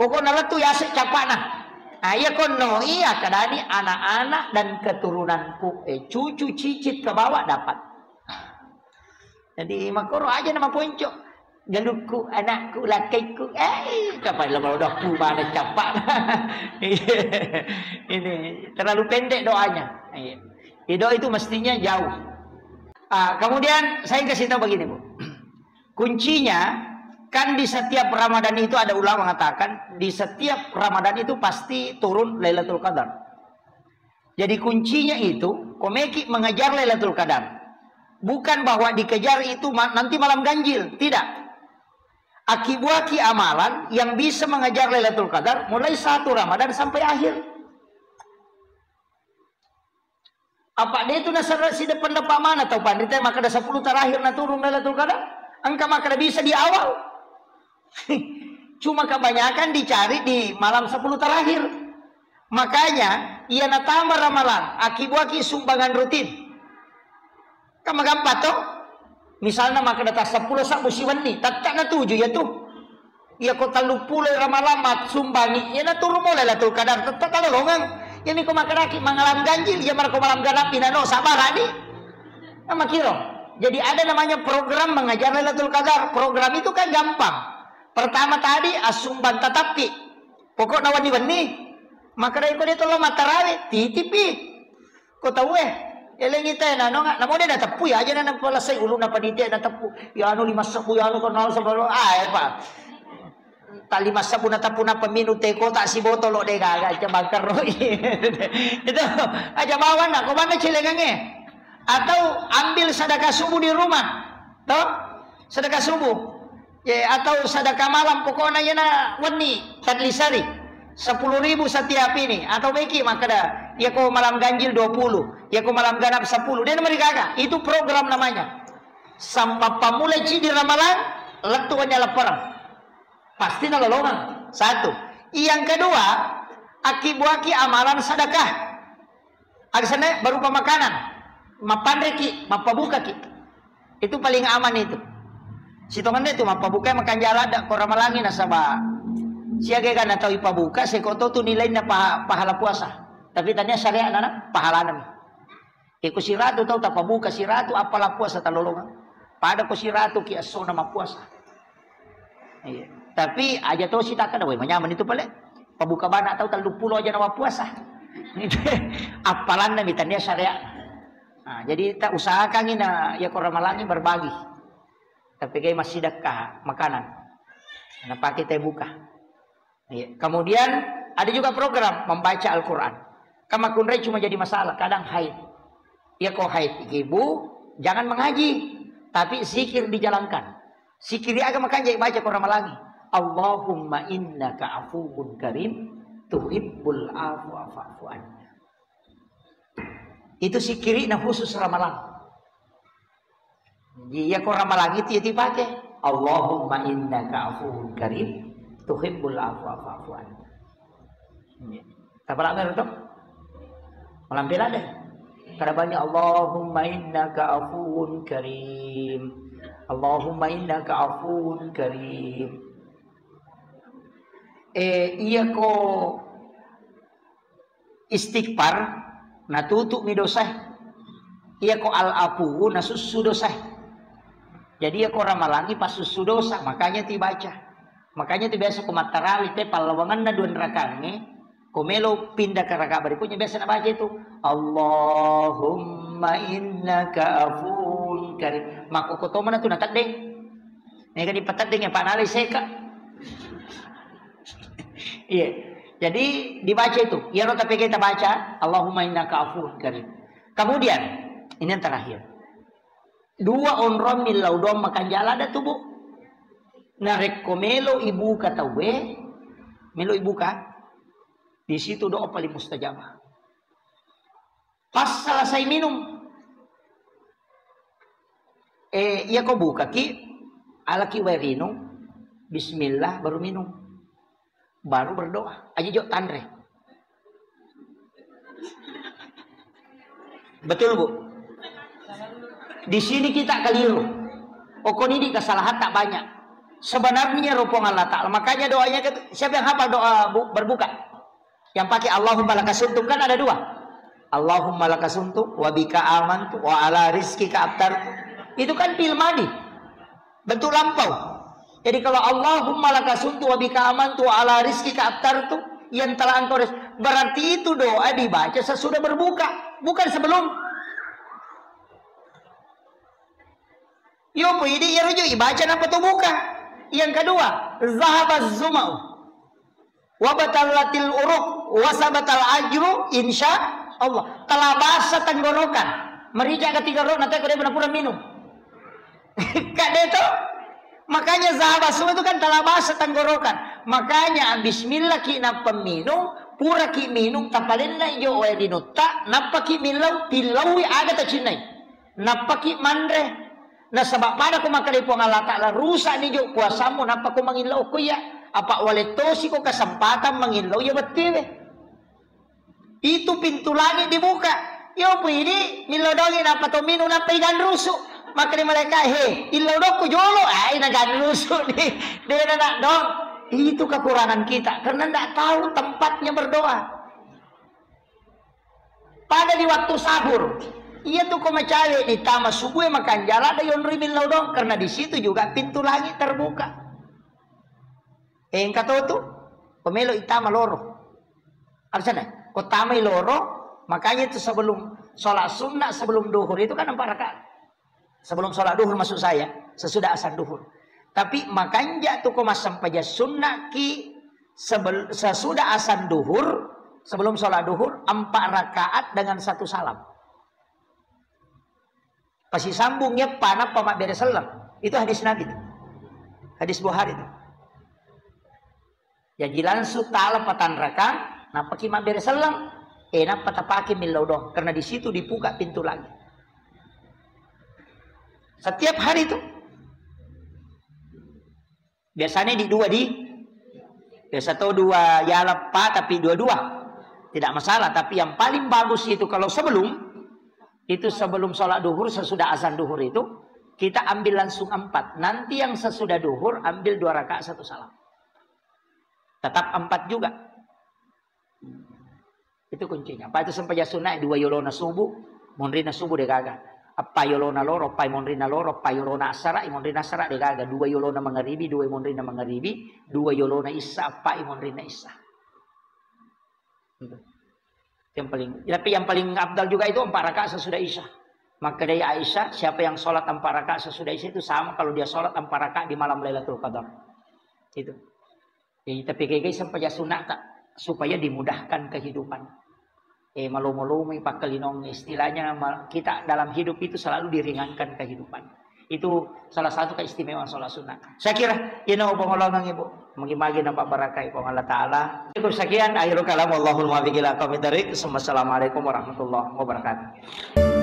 Pokokna lettu yase capana. Nah, iya ko no iya kadani anak-anak dan keturunanku. Eh, cucu cicit ke bawah dapat. Jadi makkoro aja nama ponco. Galukku, anakku, lakkaikku. Eh, kapan lo mau doku mana capak. Ini terlalu pendek doanya. Iya. Doa itu mestinya jauh. Ah, kemudian saya kasih tahu begini, Bu. Kuncinya kan di setiap Ramadan itu ada ulama mengatakan di setiap Ramadan itu pasti turun Lailatul Qadar. Jadi kuncinya itu, komeki mengejar Lailatul Qadar. Bukan bahwa dikejar itu ma-, nanti malam ganjil, tidak. Akibuaki amalan yang bisa mengejar Lailatul Qadar mulai satu Ramadan sampai akhir. Apa de itu nasara side pendapat mana tau panrita makkeda sepuluh terakhir na turun Lailatul Qadar? Engka makkeda bisa di awal. Cuma kebanyakan dicari di malam sepuluh terakhir. Makanya, iya natambah ramalan, akibuaki sumbangan rutin. Kan magampang to? Misalnya makkeda ta sepuluh sabbu siwenni, tatta na tuju ya tu. Iya ko telluppulo ramalan massumbangi, iya na turu mo Lailatul Qadar, tetta talolongeng. Iya ni ko makkedaki mangalam ganjil, iya marko malam ganappi nano sabarani. Nah, makiro. Jadi ada namanya program mengejar Lailatul Qadar. Program itu kan gampang. Pertama tadi assumbang tatappi. Pokokna wenni-wenni. Makkeda iko de tollo mattarawe, titipi. Ko tau e, elengi te nanonga, namo de nateppu ya aja na napalesai ulunna panitia nateppu. Ya anu lima sebbu, ya anu kenal sebelum, ah, eh, Pak. Tak lima sebbu nateppu nappa minum teh kotak si botol lo de gaga aja bangkeroi. Itu aja bawa nak, ko mana celengange? Atau ambil sedekah subuh di rumah. Toh? Sedekah subuh. Ya, atau sedekah malam, pokokna iyana wenni, tadlisari. Sepuluh ribu setiap ini. Atau meki makkeda, iya ko malam ganjil dua puluh, iya ko malam ganap sepuluh. Dia nomor gaga. Itu program namanya. Sampai pamulai cidi ramalan, lettu wanya lepereng. Pasti nalolongang. Satu. Yang kedua, akibuaki amalan sedekah. Agasana berupa makanan, mappanreki, mappabukaki. Itu paling aman itu. Sitongenna itu mappabuka makanjala ada ko ramalangi nasaba siaga gana tau ipabuka seko to tu nilainna paha-, pahala puasa. Tapi tania syariat nana pahalana. Iko siratu tau tapabuka siratu apala puasa talolongang. Pada ko siratu ki assona mappuasa. Iya. Tapi aja to sitakkada, woi, manyameng itu pale. Pabuka bana tau telluppulo aja nawa puasa. Appalanna mitania syariat. Nah, jadi tak usahakan ina ya ko ramalangi berbagi. Tapi kayak masih dekat makanan. Nah, pakai teh buka. Iya. Kemudian ada juga program membaca Al-Quran. Kan makkunrai cuma jadi masalah, kadang haid. Ya ko haid ibu, jangan mengaji, tapi zikir dijalankan. Zikir aga makanja baca ko ramalangi. Allahumma innaka afuwun karim, tuhibbul afwa fa'fu anna. Itu zikirina khusus ramalang. Iya ko ramalang itu ya dipake. Allahumma innaka afuwun karim, tuhibbul afwa fa'fu anna. Iya. Tapalabber to? Malampe ladde. Kada banyak, Allahumma innaka afuwun karim. Allahumma innaka afuwun karim. Eh, iya ko istighfar, natutu'mi dosae. Iya ko al-afuwu nasussu dosa. Jadi iya ko ramalangi pasussu dosa, makanya tibaca. Makanya tu biasa ko mattarawi te pallawanganna dua rakangnge, ko melo pindah ke rakaat berikutnya biasa nabaca itu, "Allahumma innaka afuwun karim." Makko ko tomana tu nateddeng. Ini kan dipateddeng ya Pak Nali seka. Iya. Jadi dibaca itu. Iya lo tapi kita baca, "Allahumma innaka afuwun karim." Kemudian ini yang terakhir. Dua onrong millau doang makanjala ada tubuh. Narekko melo ibuka tauwe, melo ibuka, di situ doa paling mustajabah. Pas selesai minum, eh, iya ko bukaki, alaki wae rinung, bismillah, baru minum. Baru berdoa. Aja jok tanre. Betul, Bu? Di sini kita keliru. Okoni di kesalahan tak banyak. Sebenarnya rupong Allah Ta'ala. Makanya doanya ke-, siapa yang hafal doa bu-, berbuka? Yang pakai Allahumma lakasumtu kan ada dua. Allahumma lakasumtu wa bika amantu wa ala rizkika aftartu. Itu kan fi'il madi. Bentuk lampau. Jadi kalau Allahumma lakasumtu wa bika amantu wa ala rizkika aftartu, yang telah engkau res-, berarti itu doa dibaca sesudah berbuka, bukan sebelum. Yo, po idi ya rujuk ibaca napa to buka. Yang kedua, zahabaz zumau. Wabatallatil uruq, wasabatal ajru, insya Allah. Telah basah tenggorokan. Merica ketiga roh, nanti aku dia pura minum. Kak Deto. Makanya zahaba semua itu kan telah basah tenggorokan. Makanya bismillah ki nappa minum, pura ki minum, tapalenna ijo wae rinutta, nappa ki millau, tillaui aga tacinnai. Nappa ki manre. Nasaba pada ko makkeda Puang Allah Ta'ala, "Rusak ni jo puasamu, nappa ko mangillau ko iya." Apa wale tosi ko kesempatan mangillau iya wettuwe. Itu pintu langit dibuka. Yo pu ini millau dongi nappa to minum nappa iganrusu. Makkeda malaikat, "He, illau dokku jolo." Ah, ina ganrusu ni. Dena nak dong. Itu kekurangan kita karena ndak tahu tempatnya berdoa. Pada di waktu sahur, iya tu ko macawe ditama subuh makan jala ada yonri millau dong karena di situ juga pintu langit terbuka. Engka to tu pemelo itama loro. Ada sana, ko tamai loro, makanya itu sebelum sholat sunnah sebelum duhur itu kan empat rakaat. Sebelum sholat duhur maksud saya, sesudah azan duhur. Tapi makanja tu ko massempajang sunnah ki sebel-, sesudah azan duhur, sebelum sholat duhur, empat rakaat dengan satu salam. Pasti sambung ya, panapa mabbere selleng. Itu hadis Nabi tu. Hadis Bukhari tu. Jaji langsung tala patanrakang, nappaki mabbere selleng, eh, nappa tapake millau doang, karena di situ dibuka pintu langit. Setiap hari itu. Biasanya di dua di, biasa to dua yala pa, tapi dua-dua. Tidak masalah, tapi yang paling bagus itu kalau sebelum, itu sebelum sholat duhur, sesudah azan duhur itu, kita ambil langsung empat. Nanti yang sesudah duhur, ambil dua rakaat satu salam. Tetap empat juga. Itu kuncinya. Apa itu sempajang sunnah? Dua yolona subuh, monrina subuh degaga. Apa yolona loro, apa monrina loro, apa yolona asara, monrina asara degaga. Dua yolona mangaribi, dua monrina mangaribi, dua yolona isya, apa monrina isya. Itu. Yang paling, tapi yang paling afdal juga itu empat rakaat sesudah isya. Maka dari Aisyah, siapa yang sholat empat rakaat sesudah isya itu sama kalau dia sholat empat rakaat di malam Lailatul Qadar. Itu. Jadi, tapi kayak sempajang sunnah, Kak, supaya dimudahkan kehidupan. Eh, malomo-lomoi pakkalinong, istilahnya ma-, kita dalam hidup itu selalu diringankan kehidupan. Itu salah satu keistimewaan sholat sunnah. Saya kira, ino pengolongan ibu. Magi-magi nampak barakai Puang Allah Ta'ala. Cukup sekian, akhirul kalam, wallahul muwaffiq ila aqwamit thariq. Assalamualaikum warahmatullahi wabarakatuh.